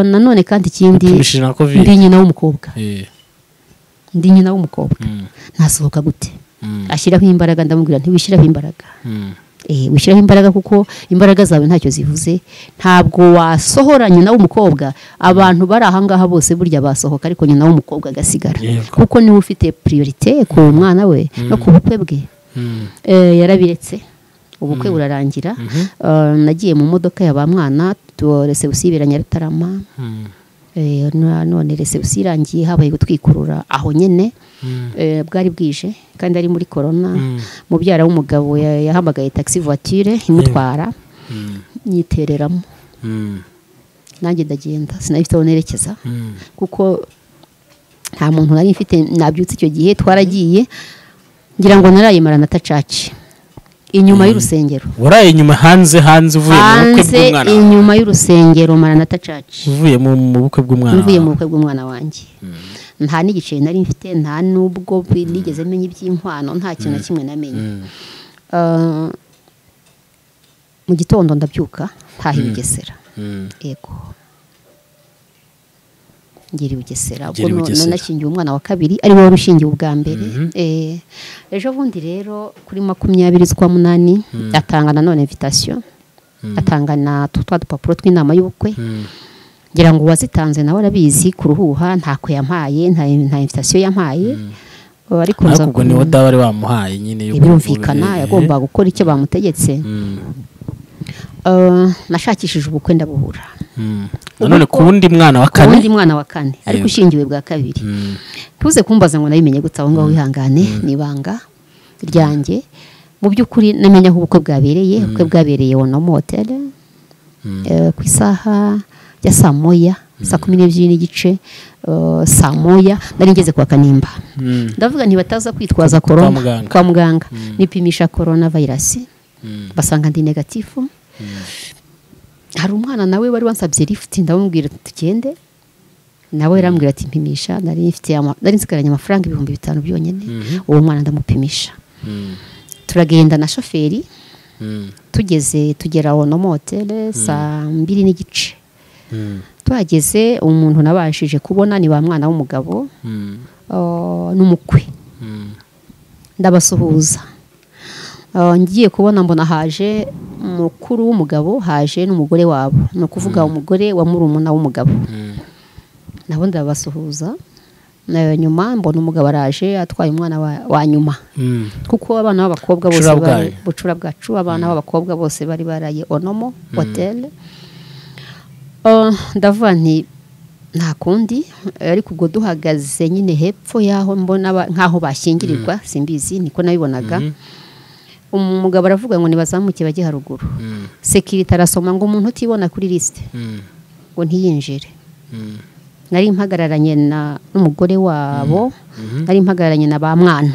Nanone kandi ikindi ndi nyina w'umukobwa. Ndi nyina w'umukobwa. Nasohoka gute? Ashyiraho imbaraga ndamubwira nti wishyiraho imbaraga. Wishyiraho imbaraga kuko imbaraga zawe ntacyo zivuze. Ntabwo wasohora nyina w'umukobwa. Abantu bari aha ngaha bose burya basohoka ariko nyina w'umukobwa agasigara. Kuko niwe ufite priorité ku mwana we no ku bukwe bwe. Yarabiretse. Ubukwe burarangira. Nagiye mu modoka ya ba mwana reception ibera Nyarutarama. None reception irangiye habaye gutwikurura aho nyene. Bwari bwije kandi ari muri corona. Mubyara w'umugabo yahamagaye taxi voiture imutwara. Nyitereramo. Nanjye ndagenda sinafite aho nerekeza kuko nta muntu nari mfite. Nabyutse icyo gihe twaragiye ngira ngo narayimara na tacaci inyuma y'urusengero. Waraye inyuma hanze uvuye mu bukwe bw'umwana. Inyuma y'urusengero Maranatha Church. Uvuye mu bukwe bw'umwana. Uvuye mu bukwe bw'umwana wanjye. Nta n'igiceri nari mfite, nta nubwo nigeze menye iby'inkwano, nta kintu na kimwe namenye. Mu gitondo ndabyuka ntaha i Bugesera. Yego. Ngiri Bugesera. Ubwo nashyingiwe umwana wa kabiri ari wowe ushingiwe ubwa mbere. Ejo bundi rero kuri 20 z'ukwa 8 atanga nanone invitation. Atanga na twa dupapuro tw'inama y'ubukwe. Ngira ngo wazitanze nawe arabizi kuruhuha ntako yampaye, nta invitation yampaye. Ariko ubwo ni wowe wari wamuhaye nyine yo birumvikana yagomba gukora icyo bamutegetse. Nashakishije ubukwe ndabuhura. None ku wundi mwana wa kane. Undi mwana wa kane ariko ushingiwe bwa kabiri. Ntuze kumbaza ngo nabimenye gute aho ngaho wihangane nibanga ryanjye. Mu by'ukuri namenya aho ubukwe bwabereye. Ubukwe bwabereye Onomo Hotel ku isaha ya saa 1, saa 12:30, saa 1 nari ngeze kwa Kanimba. Ndavuga nti bataza kwitwaza corona kwa muganga. Nipimisha corona virus basanga ndi negatifu. Hari umwana nawe wari wansabye lift ndamubwira tugende nawe yarambwira ati mpimisha. Nari mfite nari nsigaranye amafaranga 5000 byonyine. Uwo mwana ndamupimisha. Turagenda na shoferi. Tugeze tugera Onomo Hotel saa 2:15. Tuhageze umuntu nabashije kubona ni ba mwana w'umugabo n'umukwe. Ndabasuhuza. Ngiye kubona mbona haje mukuru w'umugabo, haje n'umugore wabo, no kuvuga umugore wa murumuna w'umugabo. Nabo ndabasuhuza. Nyuma mbona umugabo araje atwaye umwana wa nyuma. Kuko abana b'abakobwa bose bari bucura bwacu, abana b'abakobwa bose bari baraye Onomo Hotel. Ndavuga nti nta kundi, ariko ubwo duhagaze nyine hepfo yaho mbona nkaho bashyingirirwa simbizi niko nabibonaga. Umugabo aravuga ngo nibazamuke bajye haruguru. Security arasoma ngo umuntu utibona kuri liste ngo ntiyinjire. Nari mpagararanye na n'umugore wabo, nari mpagararanye na ba mwana.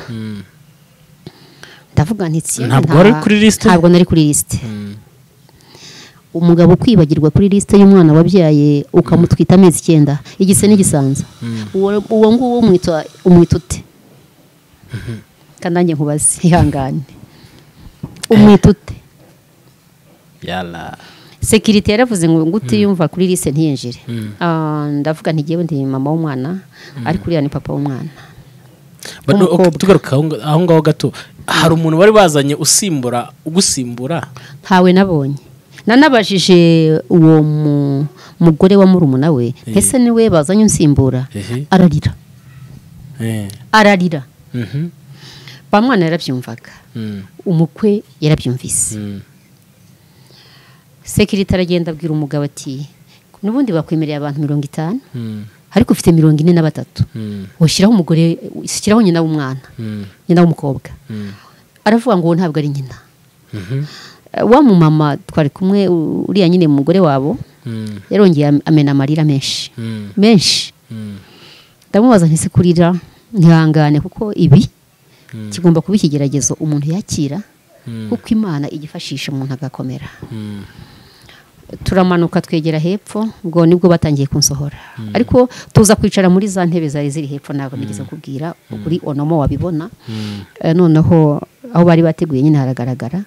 Ndavuga nti ntabwo ari kuri liste, ntabwo nari kuri liste. Umugabo kwibagirwa kuri liste y'umwana wabyaye ukamutwita amezi 9 igise n'igisanza, uwo nguwo umwita ute? Kandi nanjye nkubaze, ihangane, umwita ute? Yala. Sekirite yaravuze ngo ngutiyumva kuri liste ntiyinjire. Ndavuga nti ngewe ndi mama w'umwana, ariko uriya ni papa w'umwana. Tugaruka aho ngaho gato, hari umuntu bari bazanye usimbura ugusimbura? Ntawe nabonye. Nanabajije uwo mugore wa murumuna we, ese niwe bazanye unsimbura? Ararira. Ararira. Ba mwana yarabyumvaga, umukwe yarabyumvise. Sekirite aragenda abwira umugabo ati nubundi bakwemereye abantu 50, ariko ufite 43, ushyiraho umugore, ushyiraho nyina w'umwana, nyina w'umukobwa. Aravuga ngo ntabwo ari nyina. Wa mumama twari kumwe, uriya nyine mugore wabo, yarongeye amena amarira menshi menshi. Ndamubaza nti se kurira ntihangane, kuko ibi kigomba kuba ikigeragezo umuntu yakira, kuko Imana igifashisha umuntu agakomera. Turamanuka twegera hepfo, ubwo nibwo batangiye kunsohora. Ariko tuza kwicara muri za ntebe zari ziri hepfo, ntabwo nigeze kubwira kuri onomo wabibona. Noneho aho bari bateguye nyine haragaragara.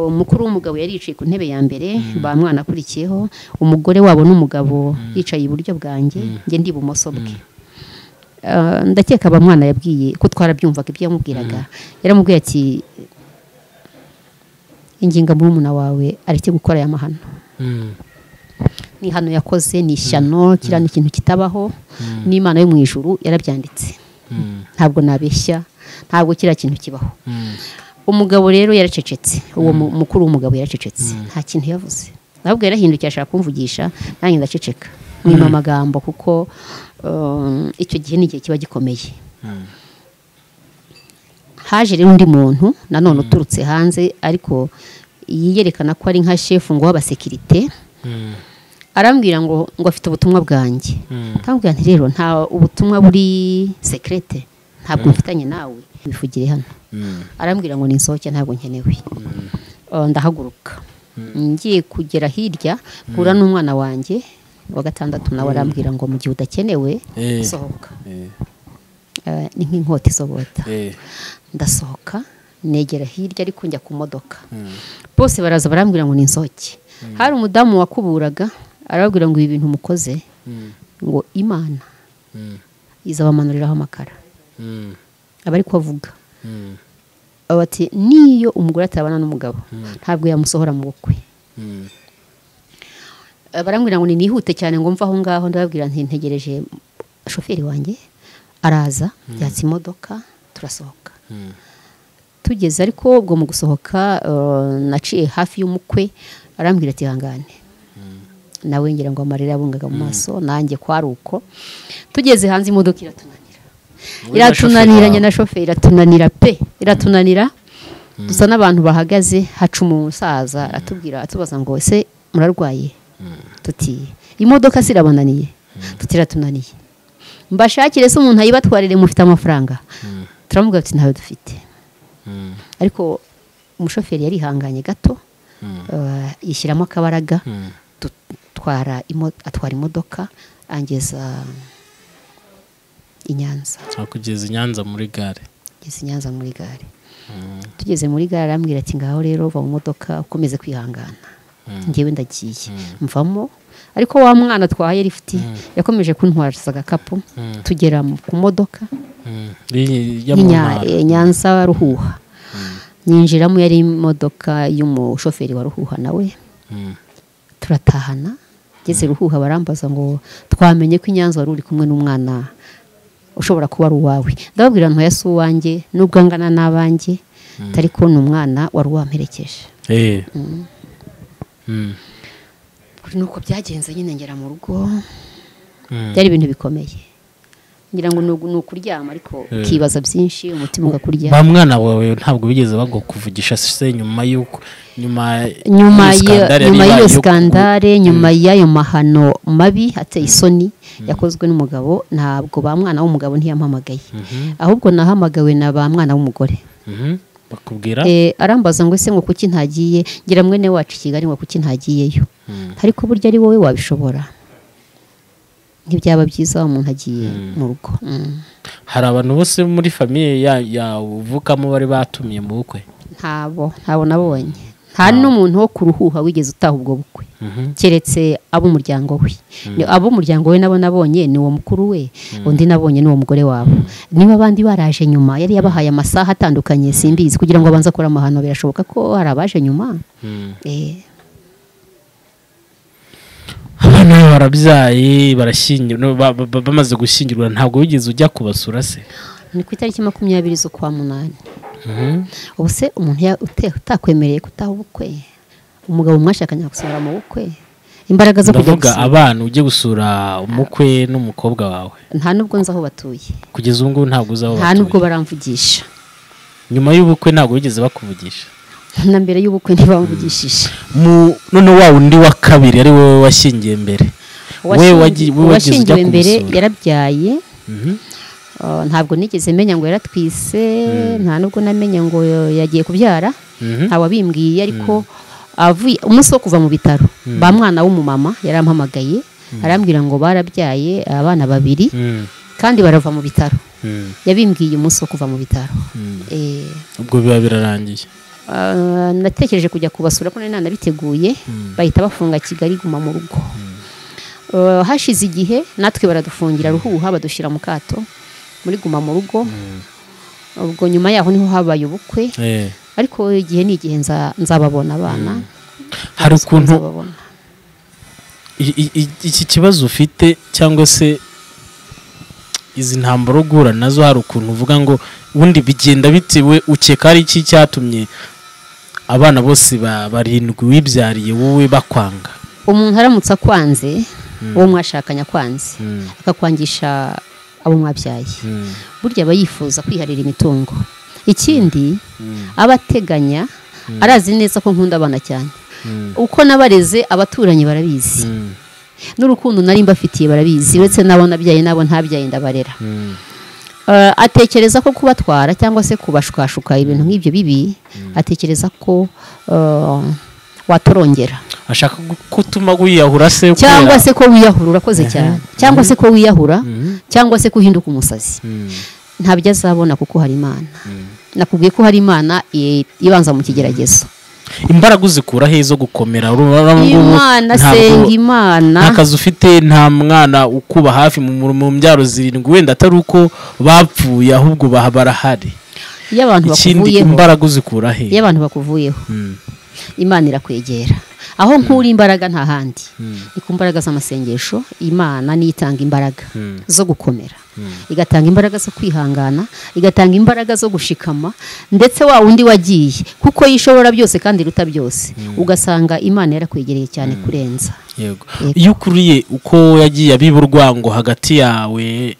Umukuru w'umugabo yari yicaye ku ntebe ya mbere, ba mwana akurikiyeho, umugore wabo n'umugabo yicaye iburyo bwanjye, njye ndi ibumoso bwe. Ndakeka ba mwana yabwiye ko twarabyumvaga ibyo yamubwiraga. Yaramubwiye ati inginga murumuna wawe areke gukora aya mahano. Ni hano yakoze, ni ishyano, kiriya ni ikintu kitabaho, n'Imana yo mu ijuru yarabyanditse. Ntabwo nabeshya, ntabwo kiriya kintu kibaho. Umugabo rero yaracecetse, uwo mukuru w'umugabo yaracecetse, nta kintu yavuze. Ahubwo yarahindukiye ashaka kumvugisha, nanjye ndaceceka mwima amagambo, kuko icyo gihe ni igihe kiba gikomeye. Haje rero undi muntu nanone uturutse hanze, ariko yiyerekana ko ari nka chef ngo w'abasekirite. Arambwira ngo afite ubutumwa bwanjye. Ndamubwira nti rero nta ubutumwa buri secrete, ntabwo mfitanye nawe, bifugire hano. Arambwira ngo ninsohoke ntabwo nkenewe. Ndahaguruka ngiye kugera hirya mpura n'umwana wanjye wa 6, nawe arambwira ngo mu gihe udakenewe sohoka. Ni nk'inkota isobota. Ndasohoka negera hirya, ariko njya ku modoka. Bose baraza barambwira ngo ninsohoke. Hari umudamu wakuburaga arababwira ngo ibi bintu mukoze, ngo Imana izabamanuriraho amakara. Abari kuvuga bati niyo umugore atabana n'umugabo ntabwo yamusohora mu bukwe. Barambwira ngo nihute cyane ngo mva aho ngaho. Ndababwira nti ntegereje shoferi wanjye, araza yatsa imodoka turasohoka. Tugeze ariko ubwo mu gusohoka naciye hafi y'umukwe, arambwira ati hangane. Nawe ngira ngo amarira yabungaga mu maso, nanjye kwari uko. Tugeze hanze imodoka iratunanira. Iratunanira njye na shoferi, iratunanira pe, iratunanira. Dusa n'abantu bahagaze, haca umusaza atubwira atubaza ngo ese murarwaye? Tuti imodoka sirabananiye. Tuti iratunaniye. Mbashakire se umuntu ayibatwarire, mufite amafaranga? Turamubwira ati ntawe dufite. Ariko umushoferi yarihanganye gato, yishyiramo akabaraga, atwara imodoka angeza i Nyanza. Akugeza i Nyanza muri gare. Ngeze i Nyanza muri gare. Tugeze muri gare arambwira ati ngaho rero va mu modoka ukomeze kwihangana. Ngewe ndagiye. Mvamo, ariko wa mwana twahaye lift yakomeje kuntwariza agakapu, tugera ku modoka Nyanza Ruhuha. Nyinjiramo, yari imodoka y'umushoferi wa Ruhuha nawe. Turatahana, ngeze Ruhuha barambaza ngo twamenye ko i Nyanza wari uri kumwe n'umwana ushobora kuba ari uwawe. Ndababwira ntoya si uwanjye, nubwo angana n'abanjye, ariko ni umwana wari wamperekeje. Nuko byagenze nyine ngera mu rugo. Byari ibintu bikomeye. Ngira ngo ni ukuryama, ariko ukibaza byinshi, umutima ukakurya. Ba mwana wawe ntabwo bigeze bagukuvugisha se nyuma yuko nyuma y'iyo skandale, nyuma y'ayo mahano mabi ateye isoni yakozwe n'umugabo? Ntabwo ba mwana w'umugabo ntiyampamagaye, ahubwo nahamagawe na ba mwana w'umugore. Bakubwira? Arambaza ngo ese ngo kuki ntagiye, ngira mwene wacu Kigali ngo kuki ntagiyeyo. Ariko burya ari wowe wabishobora. Ntibyaba byiza umuntu agiye mu rugo. Hari abantu bose muri famille ya uvukamo bari batumiye mu bukwe? Ntabo nabonye. Nta n'umuntu wo kuruhuha wigeze utaha ubwo bukwe. Keretse abo umuryango we. Abo umuryango we nabo nabonye ni uwo mukuru we, undi nabonye ni uwo mugore wabo. Niba abandi baraje nyuma yari yabahaye amasaha atandukanye simbizi kugira ngo abanze akora amahano, birashoboka ko hari abaje nyuma. Abana barabyaye barashyingirwa, bamaze gushyingirwa ntabwo wigeze ujya kubasura se? Ni ku itariki 20 z'ukwa 8. Ubu se umuntu utakwemereye kutaha ubukwe, umugabo mwashakanye gusura mu bukwe, imbaraga zo kujya gusura abana, ujye gusura umukwe n'umukobwa wawe? Nta nubwo nzi aho batuye kugeza ubu ngubu, ntabwo uzi aho batuye. Nta nubwo baramvugisha. Nyuma y'ubukwe ntabwo wigeze bakuvugisha? Na mbere y'ubukwe ntibamvugishije. None wa undi wa kabiri ari wowe washyingiye mbere, we washyingiwe mbere yarabyaye. Ntabwo nigeze menya ngo yaratwise, nta nubwo namenye ngo yagiye kubyara, nta wabimbwiye. Ariko avuye umunsi wo kuva mu bitaro, ba mwana w'umumama yarampamagaye arambwira ngo barabyaye abana babiri kandi barava mu bitaro. Yabimbwiye umunsi wo kuva mu bitaro. Ubwo biba birarangiye. Natekereje kujya kubasura ko nari nanabiteguye, bahita bafunga Kigali guma mu rugo. Hashize igihe natwe baradufungira Ruhuha, badushyira mu kato muri guma mu rugo. Ubwo nyuma yaho niho habaye ubukwe. Ariko igihe ni igihe nzababona abana. Hari ukuntu iki kibazo ufite cyangwa se izi ntambaro guhura nazo, hari ukuntu uvuga ngo ubundi bigenda bitewe, ukeka ari iki cyatumye abana bose barindwi wibyariye wowe bakwanga? Umuntu aramutse akwanze, uwo mwashakanye akwanze, akakwangisha abo mwabyaye, burya aba yifuza kwiharira imitungo. Ikindi abateganya arazi neza ko nkunda abana cyane, uko nabareze abaturanyi barabizi, n'urukundo nari mbafitiye barabizi, uretse nabo nabyaye nabo ntabyaye ndabarera. Atekereza ko kubatwara cyangwa se kubashukashuka ibintu nk'ibyo bibi, atekereza ko watorongera, ashaka kutuma wiyahura se, cyangwa se ko wiyahura urakoze cyane, cyangwa se ko wiyahura, cyangwa se kuhinduka umusazi. Ntabyo azabona kuko hari Imana. Nakubwiye ko hari Imana ibanza mu kigeragezo. Imbaraga uzikura he zo gukomera? Imana, senga Imana. Nta kazi ufite, nta mwana ukuba hafi mu mbyaro zirindwi, wenda atari uko bapfuye ahubwo barahari. Iyo abantu bakuvuyeho, imbaraga uzikura he? Iyo abantu bakuvuyeho, Imana irakwegera. Aho nkura imbaraga nta handi, ni ku mbaraga z'amasengesho. Imana niyo itanga imbaraga zo gukomera, igatanga imbaraga zo kwihangana, igatanga imbaraga zo gushikama, ndetse wa wundi wagiye kuko yishobora byose kandi iruta byose, ugasanga Imana yarakwegereye cyane kurenza. Yego. Iyo ukuriye uko yagiye abiba urwango hagati yawe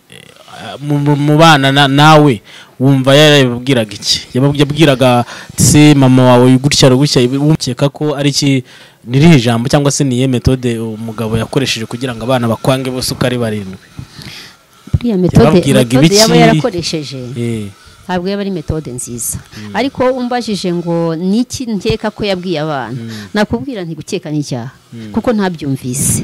mu bana nawe, wumva yarababwiraga iki? Yababwiraga se mama wawe gutya gutya, ukeka ko ari iki? Nirihe jambo cyangwa se niye metode umugabo yakoresheje kugira ngo abana bakwange bose uko ari barindwi? Buriya metode yaba yarakoresheje ntabwo yaba ari metode nziza. Ariko umbajije ngo niki nkeka ko yabwiye abana, nakubwira nti gukeka n'icyaha kuko ntabyumvise.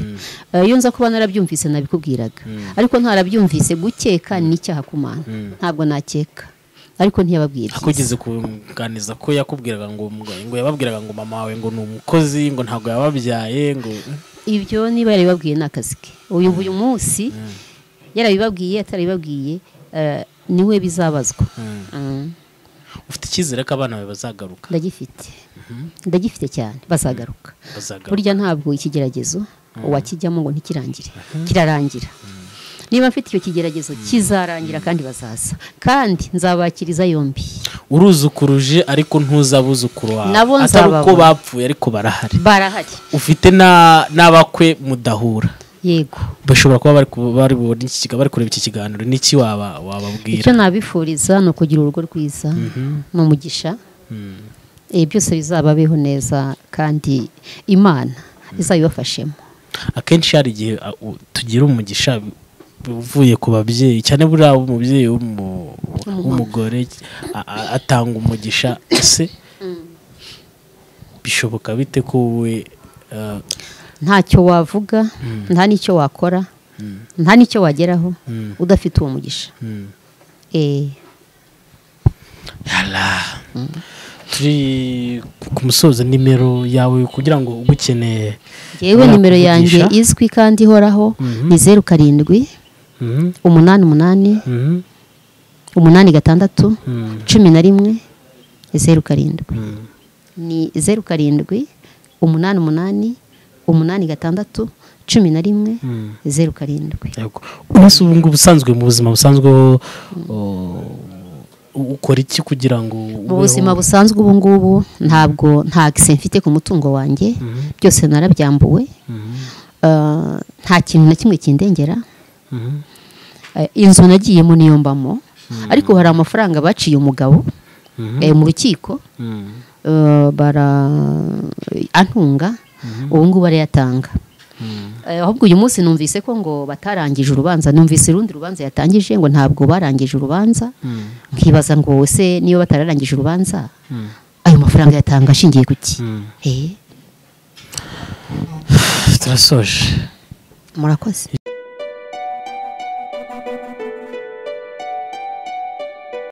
Iyo nza kuba narabyumvise nabikubwiraga, ariko ntarabyumvise. Gukeka n'icyaha ku Mana, ntabwo nakeka. Ariko ntiyababwira. Akugeze kuganiza ko yakubwiraga ngo yababwiraga ngo mama wawe ngo ni umukozi, ngo ntabwo yababyaye, ngo ibyo niba yarabibabwiye ni akazi ke. Uyu munsi yarabibabwiye atarabibabwiye, niwe bizabazwa. Ufite icyizere ko abana bawe bazagaruka? Ndagifite. Ndagifite cyane, bazagaruka. Burya ntabwo ikigeragezo uwakijyamo ngo ntikirangire, kirarangira. Niba mfite icyo kigeragezo kizarangira kandi bazaza, kandi nzabakiriza yombi. Uruzukuruje ariko ntuzabuzukuru wawe, atari uko bapfuye ariko barahari. Barahari. Ufite n'abakwe mudahura. Yego. Bashobora kuba bari bubone iki bari kureba iki kiganiro, niki wababwira? Icyo nabifuriza ni ukugira urugo rwiza, ni umugisha. Byose bizababeho neza kandi Imana izabibafashemo. Akenshi hari igihe tugira umugisha uvuye ku babyeyi, cyane buriya umubyeyi w'umugore atanga umugisha, ese bishoboka bite ko we ntacyo wavuga, nta n'icyo wakora, nta n'icyo wageraho udafite uwo mugisha? Turi ku musozo, nimero yawe kugira ngo ugukeneye. Yewe, nimero yanjye izwi kandi ihoraho ni 0 7 8 8 8 6 11 0 7. Ni 0 7 8 8 8 6 11 0 7. Ubu ngubu ubusanzwe mu buzima busanzwe ukora iki kugira ngo mu buzima busanzwe? Ubu ngubu ntabwo nta accès mfite ku mutungo wanjye, byose narabyambuwe, nta kintu na kimwe kindengera. Inzu nagiyemo niyo mbamo, ariko hari amafaranga baciye umugabo mu rukiko, bara antunga, ubu ngubu arayatanga. Ahubwo uyu munsi numvise ko ngo batarangije urubanza, numvise urundi rubanza yatangije ngo ntabwo barangije urubanza, nkibaza ngo se niyo batararangije urubanza ayo mafaranga yatanga ashingiye kuki? Turasoje, murakoze.